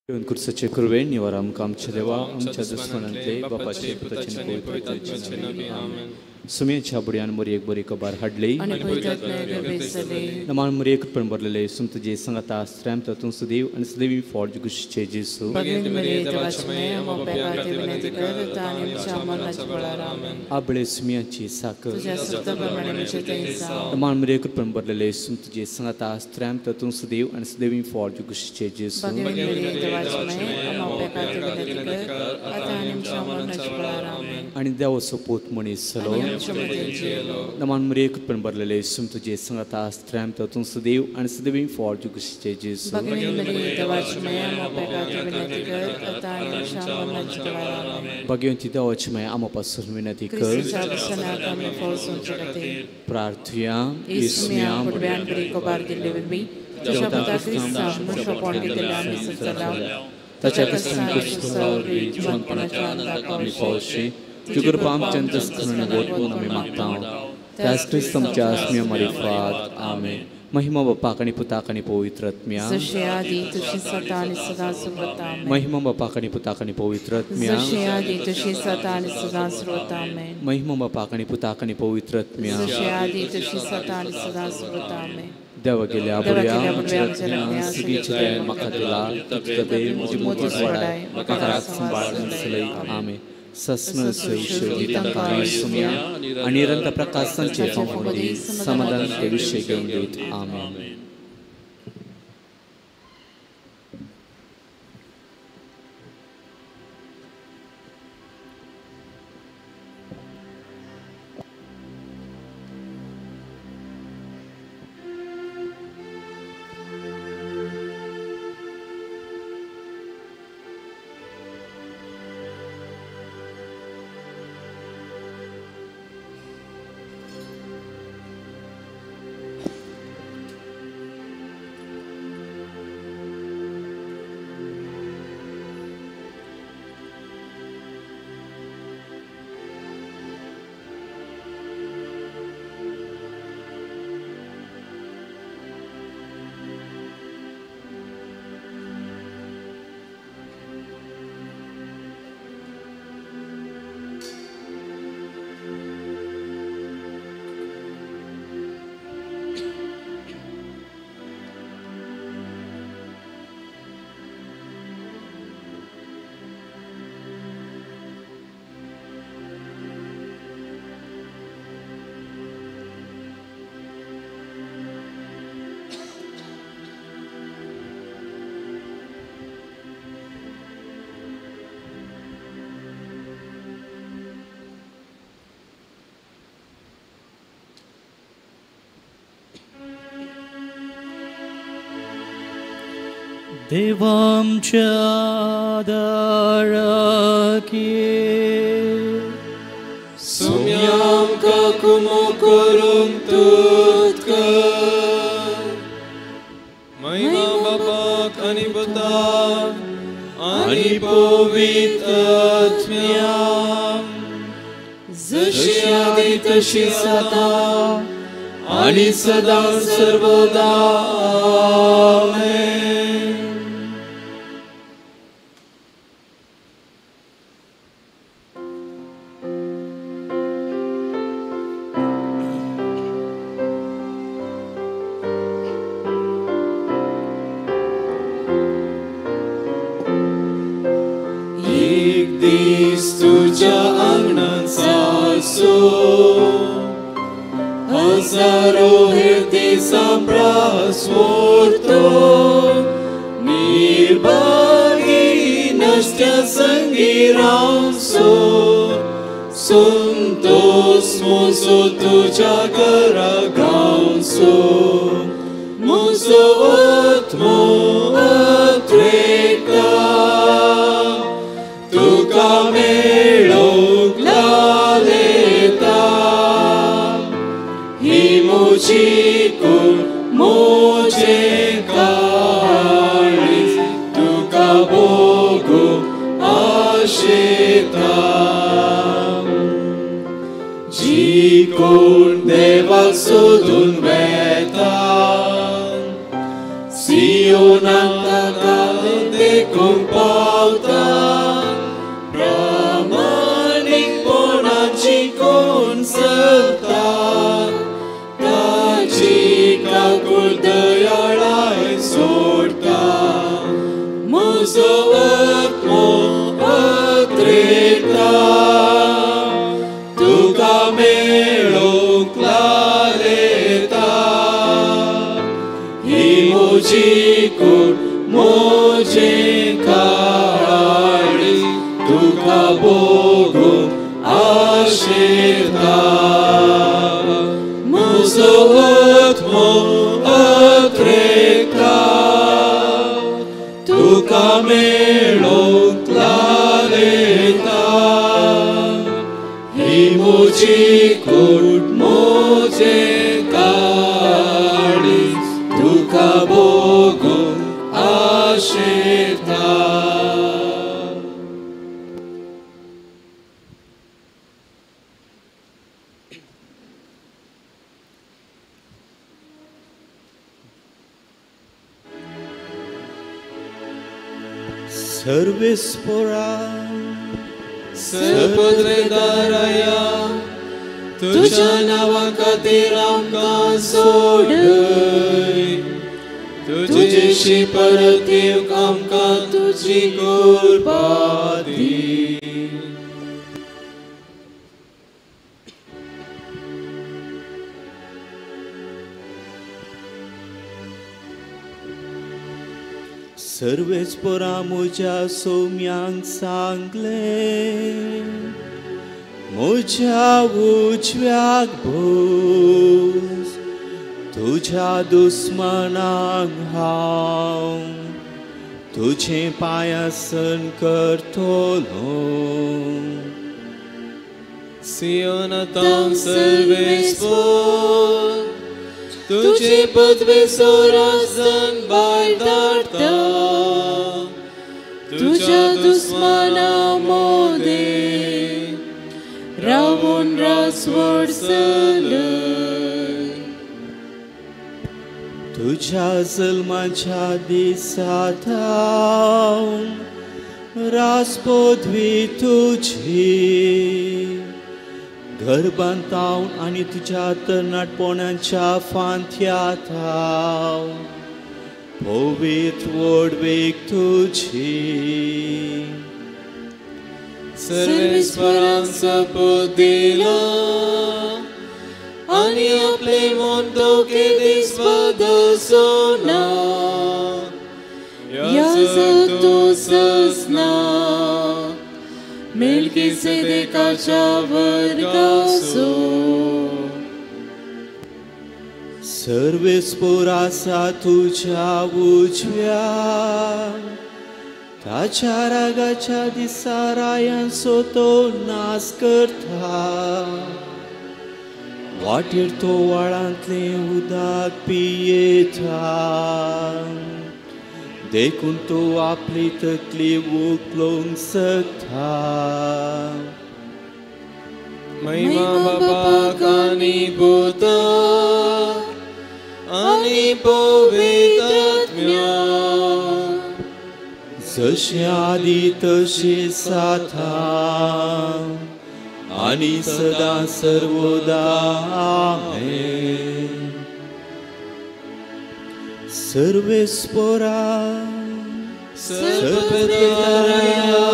कुर्साचे कुरवे निवार आमकां आमच्या देवा आमच्या दुस्मानांतले बापाचे पुताचे आनी पवित्र आत्म्याचे नांवान आमेन. सुमेच्या बुडयान मोरयेक बरी खबर हाडली. नमान मोरयेक पण भरलेले सुम तुजे संगाता स्त्रॅम तूं सुदेव आनी सुदेवी फॉर्ज गुशीचे जेसू. आबळे सुम्याची साकर. नमान मोरयेक पण भरलेले सुम तुजे संगाता स्त्रॅम तूं सुदेव आनी सुदेवी फॉर्ज गुशीचे जेसू. आनी देवाचो पूत मनीस जालो. नमान मोरयेक पण भरलेले सुम तुजे संगाता स्त्रॅम तूं सुदेव आनी सुदेवी फॉर्ज गुशीचे जेसू. भाग्यवंती देवाची माया आमा पासून विनंती कर. प्रार्थुया. ताच्या जिवंतपणाच्या तुज्या आमच्या अंतस्करणान बोधून आमी मागता त्याच क्रिस्त आमच्या आत्म्या मारिफात. आमेन. महिमा बापाक आनी पुताक आनी पवित्र आत्म्या. महिमा बापाक आनी पुताक आनी पवित्र आत्म्या. महिमा बापाक आनी पुताक आनी पवित्र आत्म्या. देवा गेल्या बुडया सुगीचे दयान म्हाका दिला तुझं दये म्हजी मोती वाडाय म्हाका राख सांबाळ आनी आमेन. सुम्या आनी निरंतर प्रकाशांचे फावोंदी समाधान ते विशय घेवन दीत. आमेन. देवामच्या दाराक ये सुम्यांका कुमो करून तुतकर महिमा बापाक आनी पुताक आनी पवित्र आत्म्याक जशी आदी तशी सदां आनी सदां सर्वदा. आमेन. हजारो दिसा प्रास्वोर्तो निर्भागी नश्ट्या संगी रावसो संतोष मुजो तुज्या घरा गावसो मुजो आत्मो अत्रेकता तुका मेळोवंक लालेता ही म्हजी कूड म्हजें काळीज तुका भोगूंक आशेता जी कोण देवाक सोदून वेता सियोनाक ताका देखूंक पावता प्रामाणीकपणाची कोण चलता ताची काकूळ दयाळाय सोडता म्हजो आत्मो अत्रेता तुका मेळोंक लालेता ही म्हजी कूड म्हजें काळीज तुका भोगूंक आशेता म्हजो आत्मो अत्रेता तुका मेळोंक लालेता ही म्हजी कूड म्हजें काळीज तुका भोगूंक आशेता. सर्वेस्पोरा सर्वपदवेदाराया तुझ्या नांवा खातीर आमकां सोडय तुजेशी परत येवंक आमकां तुजी कृपा दी. सर्वेस्पोरा म्हज्या सोम्यांक सांगलें म्हज्या उजव्याक भोस तुज्या दुस्मनांक हांव तुजें पांयासन करतलो. सियोनांत सर्वेस्पोर तुझे पदवे सोरासन भायर धाडटा तुझ्या दुस्मना मोदें रावून रासवड चलय. तुझ्या जल्माच्या दिसा थावन रास पदवी तुजी गर्भांत थावन आनी तुज्या तरणाटपणाच्या फांत्या थावन पवित्र व्हडवीक तुजी. सर्वेस्परान सपोत दिलो आनी आपले मन धोके दीस बदलचो ना याजक तूं सजना मेल्कीसेदेकाच्या वर्गाचो. सर्वेस्पोर आसा तुज्या उजव्या ताच्या रागाच्या दिसा रायांचो तो नाश करता वाटेर तो व्हाळांतलें उदक पियेता देखून तो आपली तकली उखलूंक शकता. महिमा बापाक आनी पुताक आनी पवित्र आत्म्याक जशें आदी तशें आतां आनी सदां सर्वदा. आमेन. सर्वेस्पोरा सर्वपदवेदाराया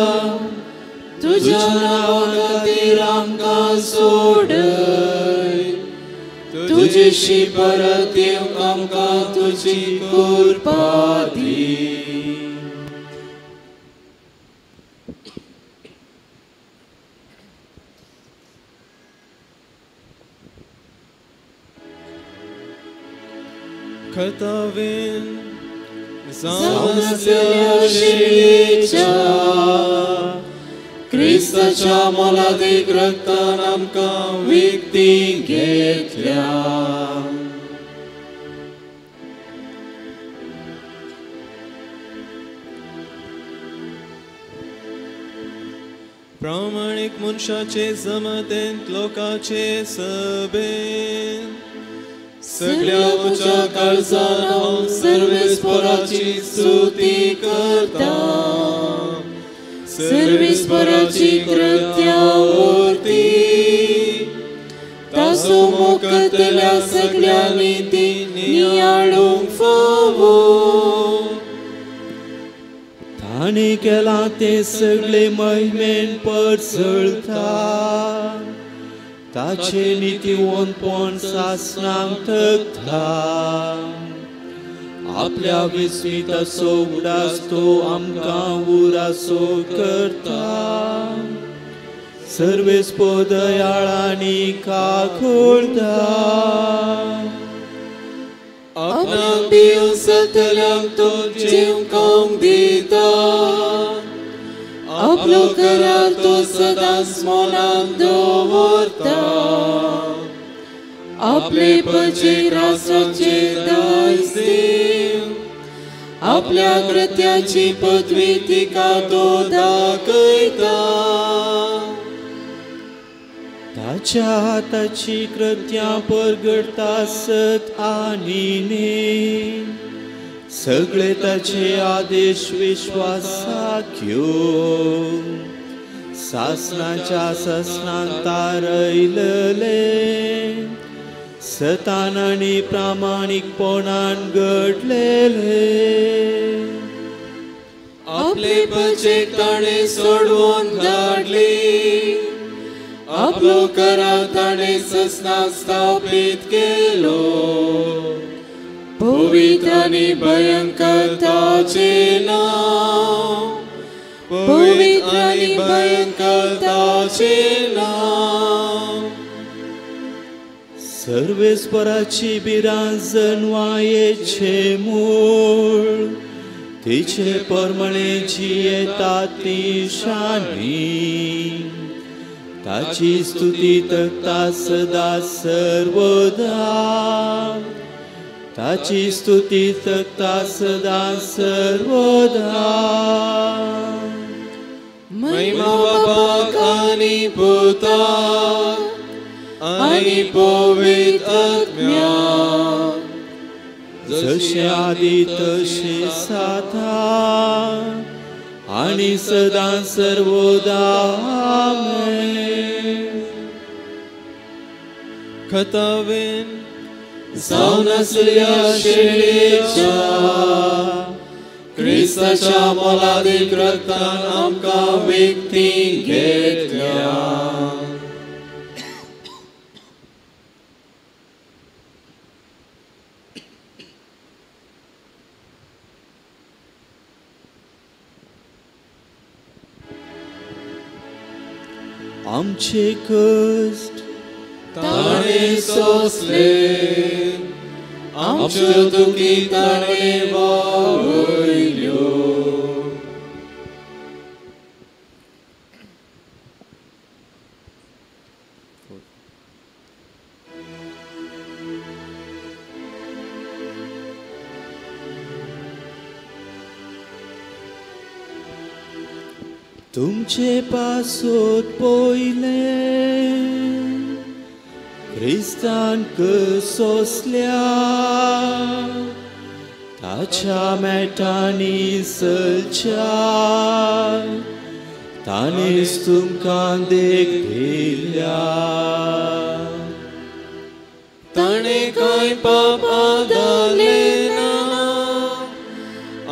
तुझ्या नांवा खातीर आमकां सोडय तुजेशी परत येवंक आमकां तुजी कृपा दी. खतावेन जावन शिळेच्या क्रिस्ताच्या मोलादीक रक्तान आमकां विकती घेतल्या. प्रामाणीक मनशाचे जमतेंत लोकाचे सभेन सगळ्या म्हज्या काळजान हांव सर्वेस्पराची स्तुती करता. सर्वेस्पराची कृत्या उरती ताचो मुखतल्या सगळ्यांनी ती नियाळूंक फावो. ताणें केलां तें सगळें महिमेन परजळता. ताचे नितीवंतपण सासणांक थकता. आपल्या विस्मिताचो उडास तो आमकां उरासो करता. सर्वेस्पर दयाळांनी काकुळटा. आपणाक भिवसतल्यांक तो जीव खावंक दिता. आपलो करार तो सदांच मनांत दवरता. आपले पजेक राष्ट्राचे दायज दिवन आपल्या कृत्याची पदवी तिका तो दाखयता. ताच्या हाताची कृत्यां परगडटा सत आनी नेम. सगळे ताचे आदेश विश्वासाक घेवन सासणाच्या सासणांक तारयलले. सतान आनी प्रामाणीकपणान घडलेले. आपले पजेक ताणें सोडवून धाडली. आपलो करार ताणें ससनाक स्थापीत केलो. पवित्र आनी भयंकर ताचें नांव. पवित्र आनी भयंकर ताचें नांव. सर्वेस्पराची भिरांत जनवायेचें मूळ. तिचे परमळे जियेता ती शानी. ताची स्तुती तकता सदा सर्वदा. ताची स्तुती तकता सदा सर्वदा. महिमा बापाक आनी पुताक आनी पवित्र आत्म्याक. जशें आदी तशें आतां आनी सदां सर्वदा. आमेन. खतावेन जावन आसल्या शेळेच्या क्रिस्ताच्या मोलादीक रक्तान आमकां विकती घेतल्या. आमचे कश्ट ताणें सोंसले. आमच्यो दुखी ताणें व्हांवयल्यो. तुमचे पासत पयलें क्रिस्तान सोंसल्या. ताच्या मेटांनी सलच्या ताणेंच तुमकां देख दिल्या. ताणें कांय पाप आदारलें ना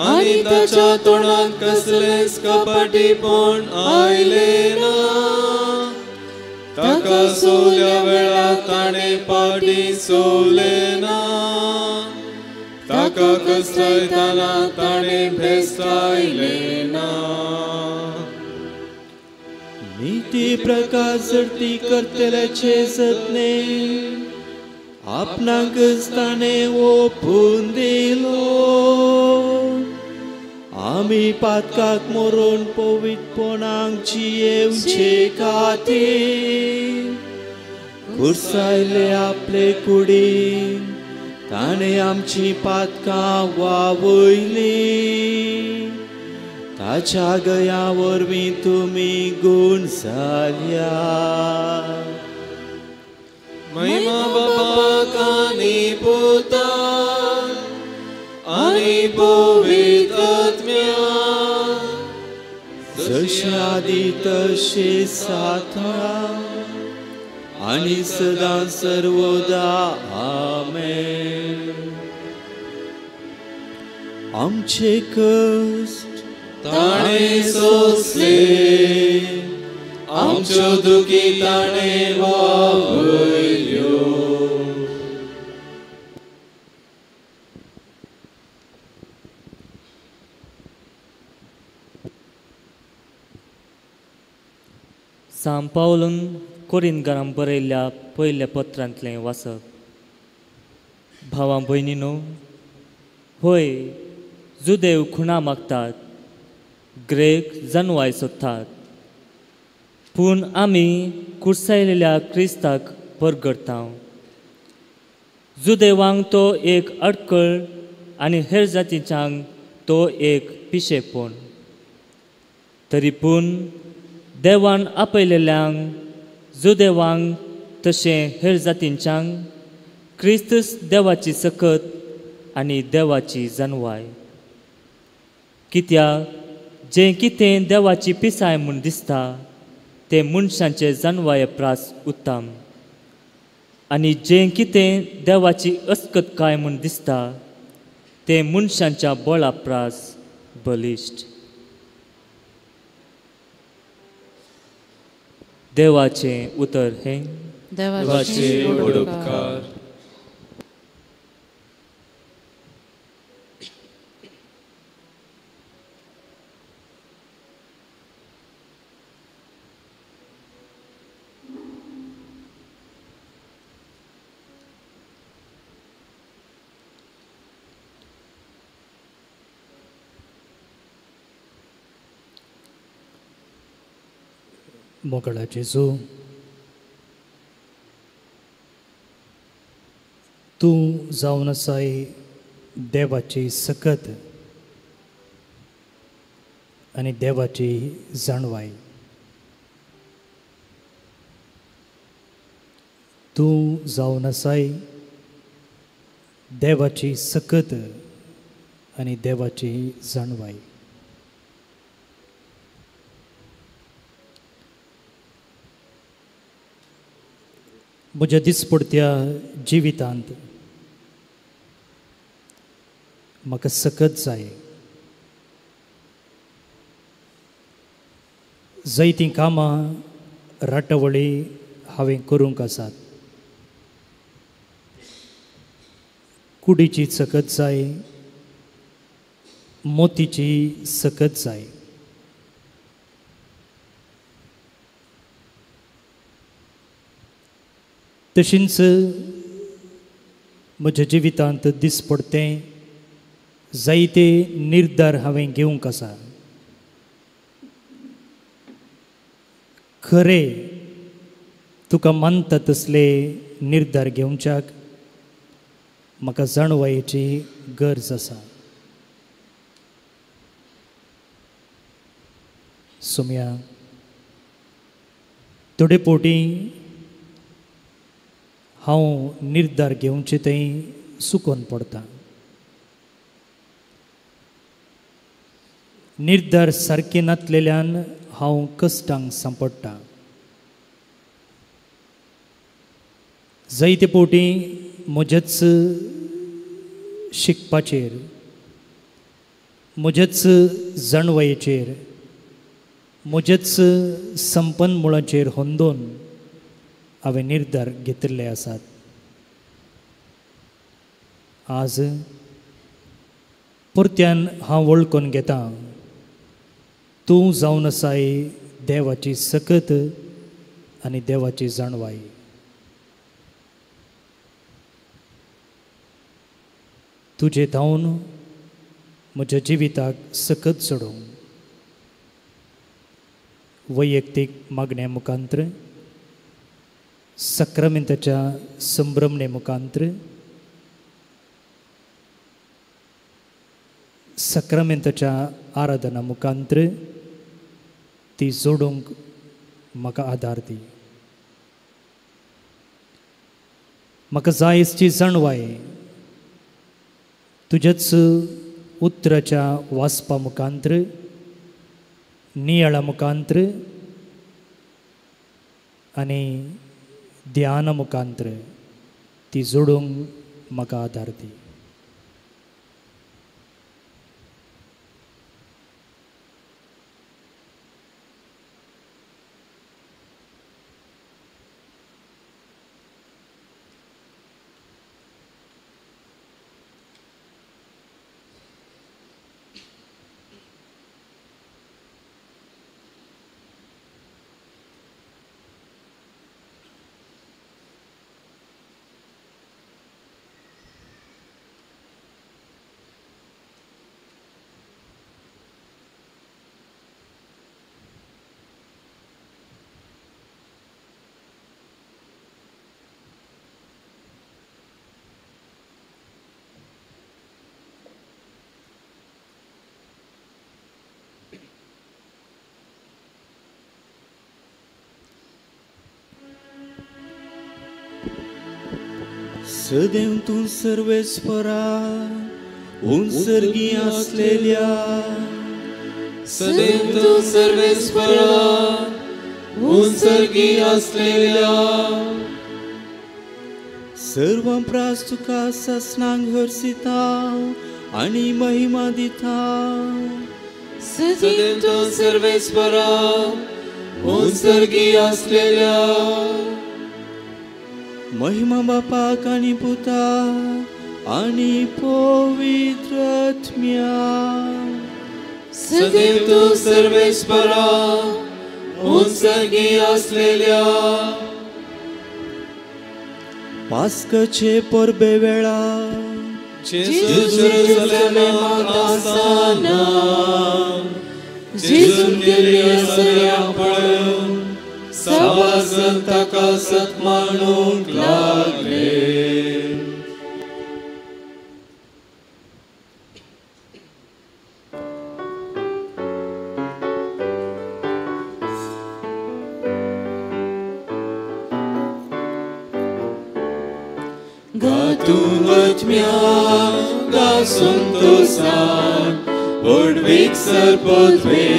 आनी ताच्या तोंडांत कसलेंच कपटीपण आयलें ना. ताका सोवल्या वेळार ताणें फाटीं सोवलें ना. ताका कसयतना ताणें भेसटायलें ना. नीती प्रकाश झडती करतल्याचे जतने आपणाकच ताणें ओंपून दिलो. आमी पातकाक मरून पवित्रपणाक जियेवचे खातीर खुर्सायले आपले कुडीन ताणें आमची पातकां वावयलीं. ताच्या गया वरवीं तुमी गूण जाल्या. महिमा बापाक आनी पुताक जशें आदी तशें आतां आनी सदां सर्वदा. आमेन. आमचे कश्ट ताणें सोंसले, आमच्यो दुखी ताणें वापयल्यो. सांत पावलून कोरिंथकारांक बरयल्ल्या पयल्या पत्रांतलें वाचप. भावां भयणीनो, होय जुदेव खुणा मागतात, ग्रेक जनवाय सोदतात, पूण आमी कुर्सायलेल्या क्रिस्ताक परगडता. जुदेवांक तो एक अडकळ आनी हेर जातीच्यांक तो एक पिशेपण. तरी पूण देवान आपयलेल्यांक जुदेवांक तशें हेर जातींच्यांक क्रिस्तूच देवाची सकत आनी देवाची जनवाय. कित्याक जें कितें देवाची पिसाय म्हूण दिसता तें मनशांचे जनवाये प्रास उत्तम, आनी जें कितें देवाची अस्कतकाय म्हूण दिसता तें मनशांच्या बळा प्रास बलिश्ट. देवाचें उतर हें. देवाचे व्हड उपकार. मोगळा जेजू, तूं जावन आसाय देवाची सकत आनी देवाची जाणवाय. तूं जावन आसाय देवाची सकत आनी देवाची जाणवाय. म्हज्या दिसपडत्या जिवितांत म्हाका सकत जाय. जायतीं कामां राटावळी हांवें करूंक आसात. कुडीची सकत जाय, मोतीची सकत जाय. तशींच म्हज्या जिवितांत दिसपडतें जायते निर्धार हांवें घेवंक आसा. खरें तुका मानता तसले निर्धार घेवच्याक म्हाका जाणवायेची गरज आसा. सोम्या, थोडे पोटी हांव निर्धार घेवचे थंय सुकोन पडटा. निर्धार सारके नातलेल्यान हांव कश्टांक सांपडटा. जायते पोटी म्हज्याच शिकपाचेर, म्हज्याच जाणवायेचेर, म्हज्याच संपन्न मुळाचेर होंदोवन हांवें निर्धार घेतिल्ले आसात. आज परत्यान हांव वळखून घेता, तूं जावन आसाय देवाची सकत आनी देवाची जाणवाय. तुजे धांवन म्हज्या जिविताक सकत चडोवंक वैयक्तीक मागण्या मुखांत्र, सक्रामेंताच्या संभ्रमणे मुखांत्र, सक्रामेंताच्या आराधना मुखांत्र ती जोडूंक म्हाका आदार दी. म्हाका जायची जाणवाय तुज्याच उतराच्या वाचपा मुखांत्र नियाळा मुखांत्र आनी ध्याना मुखांत्र ती जोडूंक म्हाका आदार दी. सदैव तूं सर्वेस्परा उंसर्गी आसलेल्या, सदैव तूं सर्वेस्परा उंसर्गी आसलेल्या, सर्व प्रास तुका सासणांक हरसिता आनी महिमा दिता. सदैव तूं सर्वेस्परा उंसर्गी आसलेल्या, महिमा बापाक आनी पुताक आनी पवित्र आत्म्याक. सदैव तूं सर्वेस्परा उंसर्गी आसलेल्या. पास्काचे परबे वेळा जेजू जेरुसलेमांत आसतना जेजून केल्ली सगळ्यांक पळोवन साबाजन ताका सत मानूंक लागले. गातूं आत्म्या गा संतोसान व्हडवीक सरपत्वेलाराची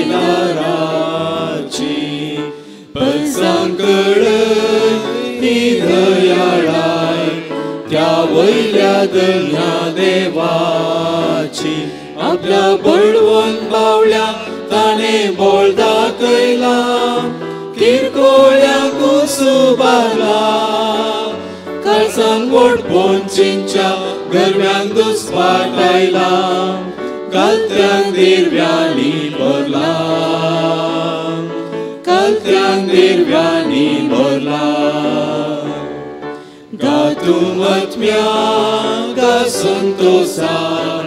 पल्सांकड ही दयाळाय त्या वयल्या दर्या देवाची. आपल्या बळवंत बावल्या ताणें बोळ दाखयला, किरकोळ्या कुसुबारला, काळसांक वोटपोन चिंच्या गरम्यांक दुस्वाट आयला, कालत्यांक दिरव्यांनी भरला, कालत्यांक दिरव्यांनी भरला. गातूं आत्म्या गा संतोसान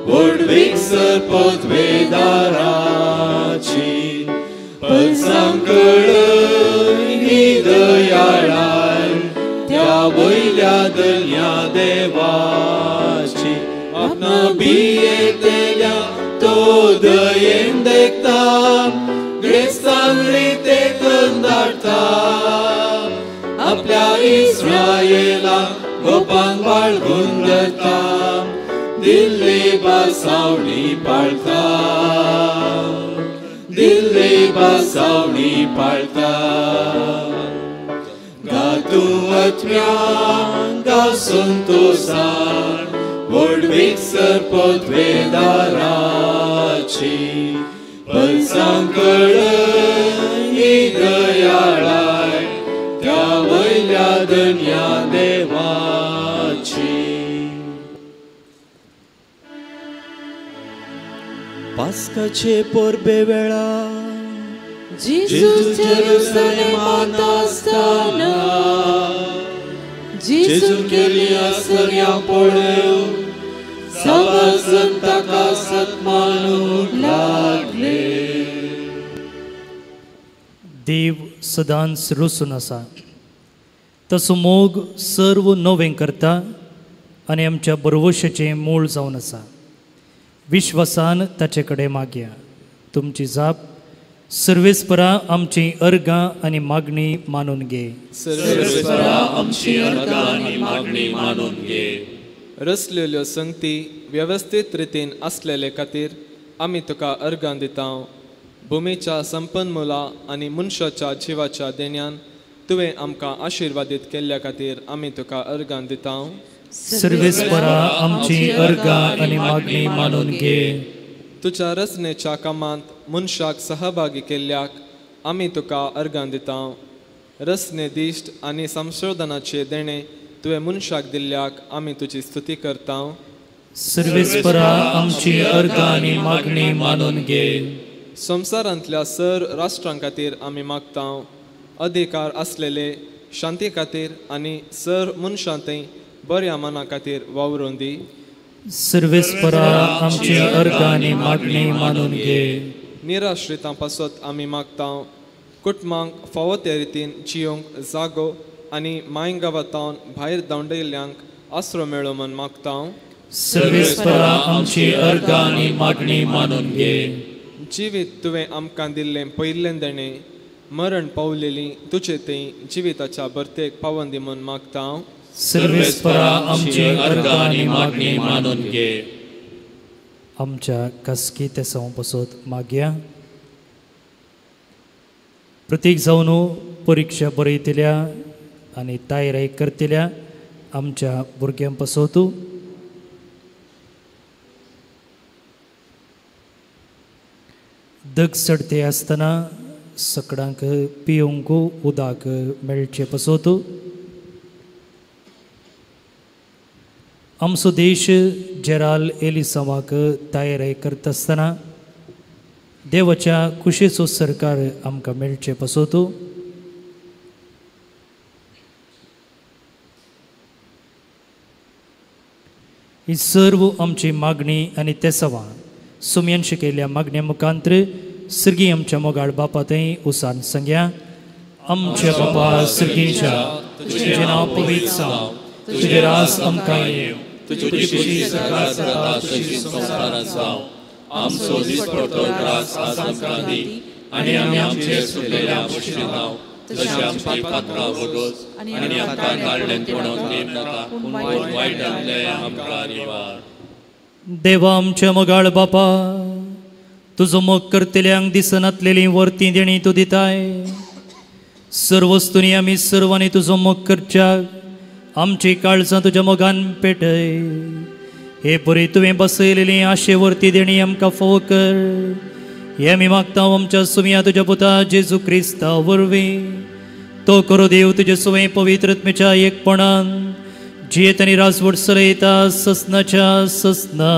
व्हडवीक सरपत्वेदाराची पल्सांकड ही दयाळाय त्या वयल्या दर्या देवाची. आपणा भियेतल्या तो दयेन देखता, ग्रेस्तांक रिते कंदाडता, आपल्या इस्रायेला गोपांक बाळगून धरता, दिल्ली बासावणी पाळता, दिल्ली बासावणी पाळता. गातूं आत्म्या गा संतोसान व्हडवीक सरपत्वेदाराची पल्सांकड ही दयाळाय त्या वयल्या दर्या देवाची. पास्काचे परबे वेळा जेजू जेरुसलेमांत आसतना जेजून केल्ली सगळ्यांक पळोवन साबाजन ताका सत मानूंक लागले. देव सदांच रुसून आसा, तसो मोग सर्व नवें करता आनी आमच्या बरवशाचें मूळ जावन आसा. विश्वासान ताचे कडेन मागया. तुमची जाप सर्वेस्परा आमची अर्गां आनी मागणी मानून घे. सर्वेस्परा आमची अर्गां आनी मागणी मानून घे. रचलेल्यो संगती वेवस्थीत रितीन आसलेले खातीर आमी तुका अर्गां दिता. भुमीच्या संपन्मुला आनी मनशाच्या जिवाच्या देण्यान तुवें आमकां आशिर्वादीत केल्ल्या खातीर आमी तुका अर्गां दिता. सर्वेस्परा आमची अर्गां आनी मागणी मानून घे. तुज्या रचनेच्या कामांत मनशाक सहभागी केल्ल्याक आमी तुका अर्गां दिता. रचने दिश्ट आनी संशोधनाचे देणे तुवें मनशाक दिल्ल्याक आमी तुजी स्तुती करता. सर्वेस्परा आमची अर्गां आनी मागणी मानून घे. संवसारांतल्या सर राष्ट्रां खातीर आमी मागता. अधिकार आसलेले शांती खातीर आनी सर मनशां थंय बऱ्या मना खातीर वावरून दी. सर्वेस्परा आमची अर्गां आनी मागणी मानून घे. निराश्रितां पासत आमी मागता. कुटुंबांक फावो ते रितीन जियोंक जागो आनी मायंगावातावन भायर धांवडयल्ल्यांक आसरो मेळो म्हूण मागता. सर्वेस्परा आमची अर्गां आनी मागणी मानून घे. जिवीत तुवें आमकां दिल्लें पयलें देणें मरण पावलेली तुजे थंय जिविताच्या भरतेक पावन दी म्हूण मागता. सर्वेस्परा आमची अर्गां आनी मागणी मानून घे. आमच्या खासगी तेसांव पासत मागया. प्रतीक जावन परिक्षा बरयतल्या आनी तयारी करतल्या आमच्या भुरग्यां पासत दग चडते आसतना सकडांक पिवंक उदक मेळचें पासत आमचो देश जेराल एलिसांवाक तयारी करता आसतना देवाच्या कुशेचो सरकार आमकां मेळचें पासत ही सर्व आमची मागणी आनी तेसावां सुमयन शिकयल्ल्या मागण्या मुखांत्र सर्गी आमच्या मोगाळ बापा थंय उसान सांग्या. आमच्या बापा सर्गीच्या, तुजें नांव पवित्र जावं, तुजें राज आमकां येवं, तुजी खुशी सरकार जाता तशी संवसारांत जावं. आमचो दिसपट्टो ग्रास आज आमकां दी आनी आमी आमचे सुकलेल्या पयशे तशें आमची पात्रां वगोच आनी आमकां काडलें कोणाक नाका पूण वायटांतलें आमकां निवार. देवा आमच्या मोगाळ बापा, तुजो मोग करतल्यांक दिसनातलेली वर्ती देणी तूं दिताय. सर्व वस्तूंनी आमी सर्वांनी तुजो मोग करच्याक आमची काळजां तुज्या मोगान पेटय. हे बरी तुवें बसयलेली आशे वर्ती देणी आमकां फावो कर. हे आमी मागता आमच्या सुमया तुज्या पुता जेजू क्रिस्ता वरवीं. तो करो देव तुजे सुवें पवित्र आत्म्याच्या एकपणान जियेत आनी राजवट चलयता ससनाच्या ससना.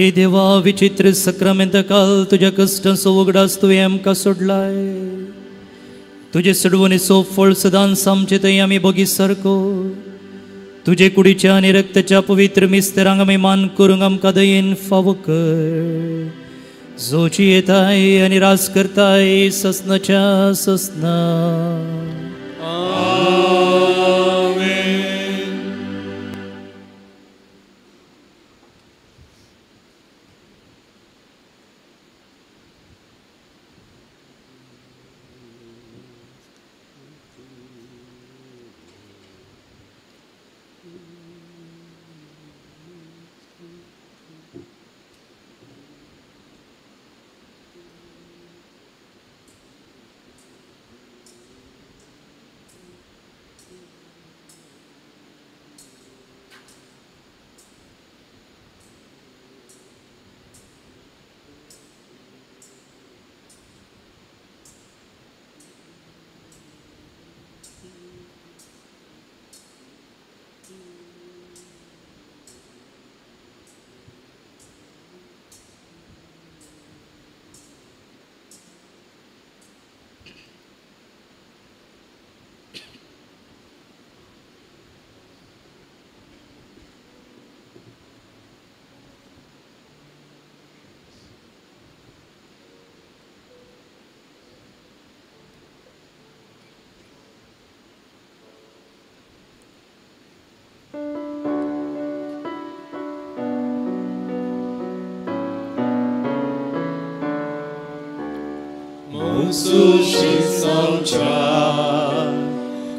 हे देवा, विचित्र सक्रामेंता काल तुज्या कश्टांचो उगडास तुवें आमकां सोडलाय. तुजे सोडवणेचो फळ सदांच आमचे थंय आमी बोगी सारको. तुजे कुडीच्या आनी रक्ताच्या पवित्र मिस्तरांक आमी मान करूंक आमकां दयेन फावो कर. जोची येताय आनी राज करताय ससनाच्या ससना.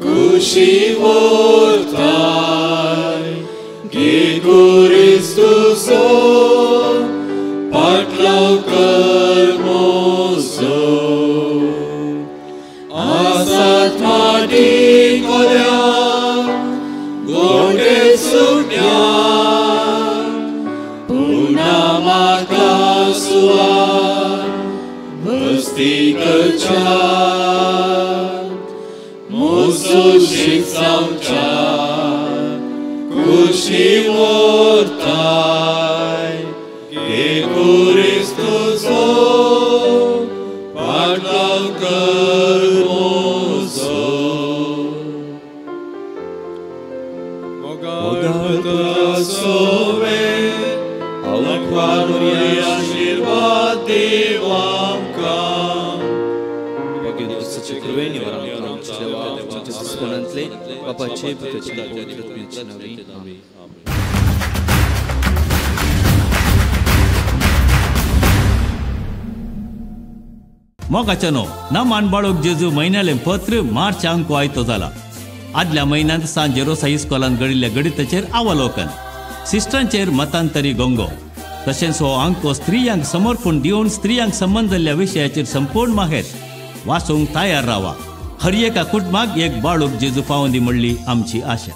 Kushi vortai, Gekuristuso, patlav karmoso, asat mati kolya, gote suknya, punamaka suva, vasti kacha. Musushik samcha, kushi vortai, Gekuristuso, patlav karmoso. Mogal putra sove, Alakvaruri ashirvad devamka. बापाचे पुताचे पवित्र आत्म्याचे नांवान आमेन. मोगाच्यानो नमान बाळूक जेजू म्हयन्यालें पत्र मार्च अंको आयतो जाला. आदल्या म्हयन्यांत सांत जेरोसा इस्कोलान घडिल्ल्या गणिताचेर अवलोकन, सिस्टरांचेर मतांतरी गोंगो, तशेंच हो अंको स्त्रियांक समर्पण दिवन स्त्रियांक संबंद जाल्ल्या विशयाचेर संपूर्ण माहेत वाचूंक तयार रावा. हर एका कुटुंबाक एक बाळूक जेजू पावंदी म्हणली आमची आशा.